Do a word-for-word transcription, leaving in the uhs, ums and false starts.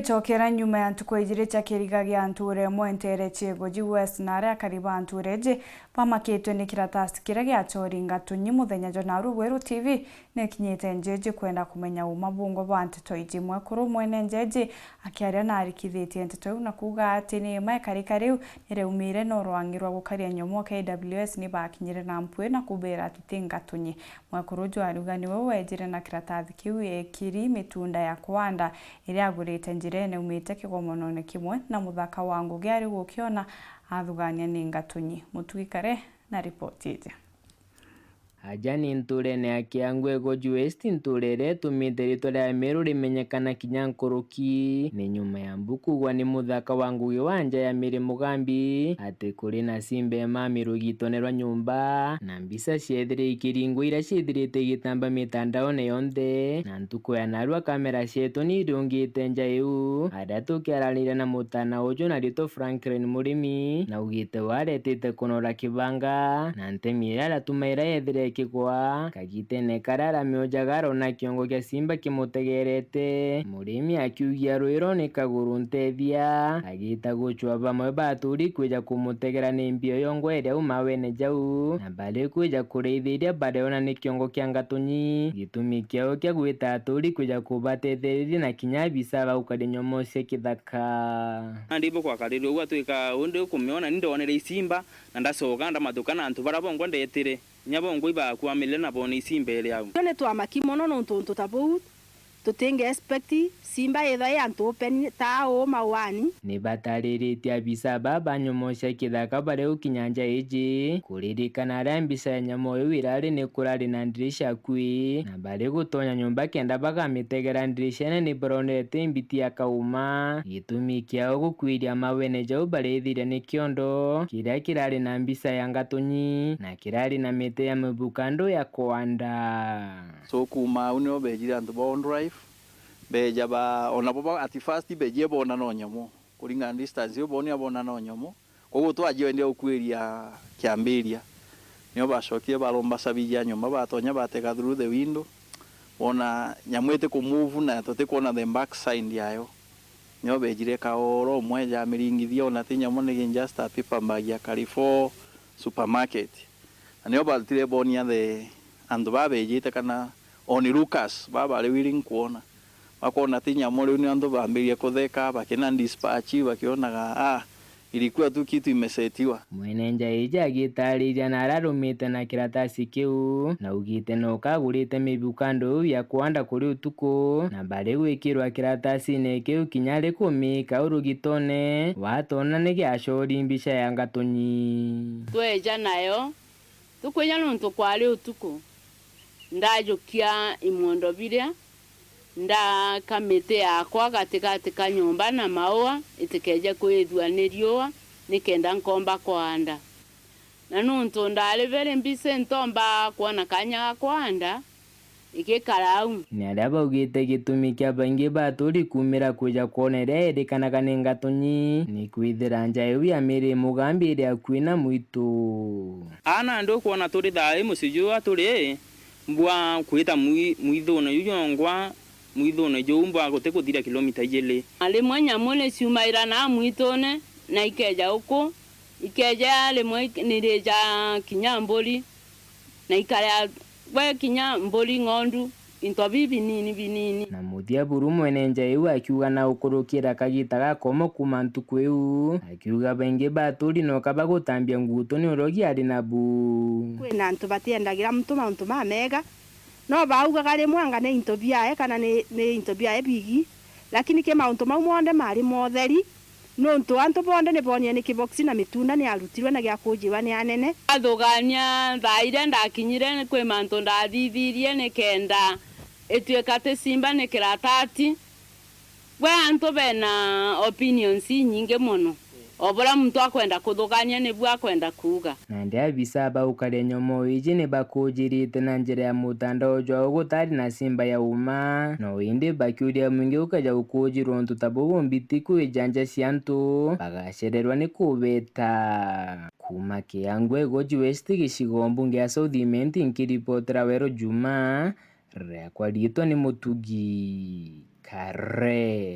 Cokera nyuma ya ntuku ijiri cia kiriga gia ntuura imwe nteere cia Igoji West, na aria akari ba ntuura iji bamakitwe ni kiratasi kiria giachori Ngatunyi muthenya jwa narua. Weru T V nikinyite nja iji kwenda kumenya uma bungwa bwa nteto iji. Mwekuru mwene nja iji akiaria narikithitie nteto iu na kuuga ati ni ima ikarika riu niriumire na rwangi rwa gukaria nyomo K W S ni bakinyire na mpwi na kubira ati ti Ngatunyi. Mwekuru uju ariuga niwe weejire na kiratathi kiu eekiri mitunda ya kwanda iria agurite njirene aumite kigomonone kimwe na muthaka wa ngugi ari gukiona athugania ni Ngatunyi. Mutugi Kare na ripoti iji. Aja ni ntuurene ya Kiangwe Igoji West, ntuura iria itumite ritwa ria Meru rimenyekana kinya nkuruki. Ni nyuma ya mbu kuugwa ni muthaka wa ngugi wa nja ya Mary Mugambi ati kuri na simba imaami rugitone rwa nyumba, na mbica ciethire ikiringwa iria ciithirite igitamba mitandaone yonthe, na ntuku ya narua kamera cietu ni iriungite nja iu. Aria tukiaraniria na mutana uju na ritwa Franklin Murimi, na augite we aretite kunora kibanga, na ntemi iria aratumaira yethire ikigwa. Kagitene karia aramiojaga arona kiongo kia simba kimutegerete. Murimi akiugia rwiro ni kaguru ntethia, agita gucwa bamwe baturi kwija kumutegera ni mbio yongwa iria auma wene jau, na bari kwija kuriithiria bareona ni kiongo kia Ngatunyi. Gitumi kiao kia gwita aturi kwija kubatethereria na kinya abisa baukaria nyomo cia kithaka. Nandi bukwakarire ugu atwika undi ukumiona ni ndonere isimba, na ndacoka ndamathuka na antu bara bongwa ndetire. Kinya bongwa ibakwamire na boona isimba iri au. Ni twamaki mono nontu untu ta buu tutinge expect simba itha i antu open ta uu mauani. Ni batariritie abisa baa ba nyomo cia kithaka bari gukinya nja iji kuririkana aria mbica ya nyomo iu irari ni kurari na ndirisha akui, na bari gutonya nyumba kenda bakamitegera ndirishene ni baronete mbiti ya kauma. Gitumi kiao gukwiria mawene jau barithiria ni kiondo kiria kirari na mbica ya Ngatunyi na kirari na miti ya mibukando ya kwanda. So kuuma au nio beejire antu ba Wildlife, beeja ba, o nabo ba, at first beejie boona no nyomo, kuringana na distance iu booni aboona no nyomo. Koguo twajia endia gukwiria kiambiria, nio bacokire baromba cabi ja nyomba, batonya batega through the window, boona nyamu iti ku move na tutikwona the back side yayo. Nio beejire kaoro umwe ja miringithia, ona ti nyamu, ni just a paper bag ya Carrefour supermarket. Na nio barutire bonia the antu baa beejite kana onlookers baa bari willing kwona. Bakoona ti nyamu, riu nio antu baambirie kutheka, bakina dispatch, bakionaga, ah, ilikuwa tu kitu imesetiwa. Mwene nja iji agitaariria na ararumite na kiratasi kiu, na augite no kagurite mibukando iu ya kwanda kuri utuku, na bari gwikirwa kiratasine kiu kinya ri kumika urugitone, watona ni giacori mbica ya Ngatunyi. Tweja nayo, tukwija nontu kwari utuku, ndajukia imondo biria, ndaaka miti yakwa gatigati ka nyomba na maua itikeje kwithua ni riua, nikenda nkomba kwanda. Na nontu ndari very busy, ntomba kwona kanya ga kwanda, igikara au. Ni aria baugite gitumi kia baingi baturi kuumira kwija kwona iria irikanaga ni Ngatunyi, ni kwithira nja iu ya Mary Mugambi iri akui na mwitu. Aa nandi ukwona turi thaa ii mucii juu aturi, mbwa kwita mwi-, mwithune juu jongwa, mwithune juu mbwa guti kuthira kilomita ijiri. Na rimwe nyamu ni ciumaira naa mwitune na ikeja uku, ikeja rimwe ik-, nirija kinya mburi, na ikaria gwe kinya mburi, ng'ondu, into bibinini binini. Na muthia buru mwene nja iu akiuga na ukurukira kagita gakomo kuuma ntuku iu, akiuga baingi baturi noka bagutambia ngutu ni urogi ari nabu. Kwina antu batiendagira muntu mauntu mamega, no baugaga rimwe anga ni into biae kana ni, ni into biae bigi, lakini ki mauntu mau monthe mari motheri. Nontu antu bonthe ni boonire ni kiboksi na mitunda ni arutirwe na gia kuujirwa ni anene. Athugania thaa iria ndakinyire, kwi mantu ndathithirie nikenda ituika ti simba ni kiratati. Gwe antu bena opinions inyingi mono. O buria muntu akwenda kuthugania nibu akwenda kuuga. Nandi abisa ba ukaria nyomo iji ni bakuujirite na njira ya mutandao jwao gutari na simba ya uma, no indi bakiuria mwingi ukeja gukuujirwa untu ta buu mbiti kwija nja cia antu, bagacererwa ni kubeta. Kuuma Kiangwe, Igoji West, gicigo mbunge ya South Imenti, nkiripotera Weru Juma, riakwa riitwa ni Mutugi Kare.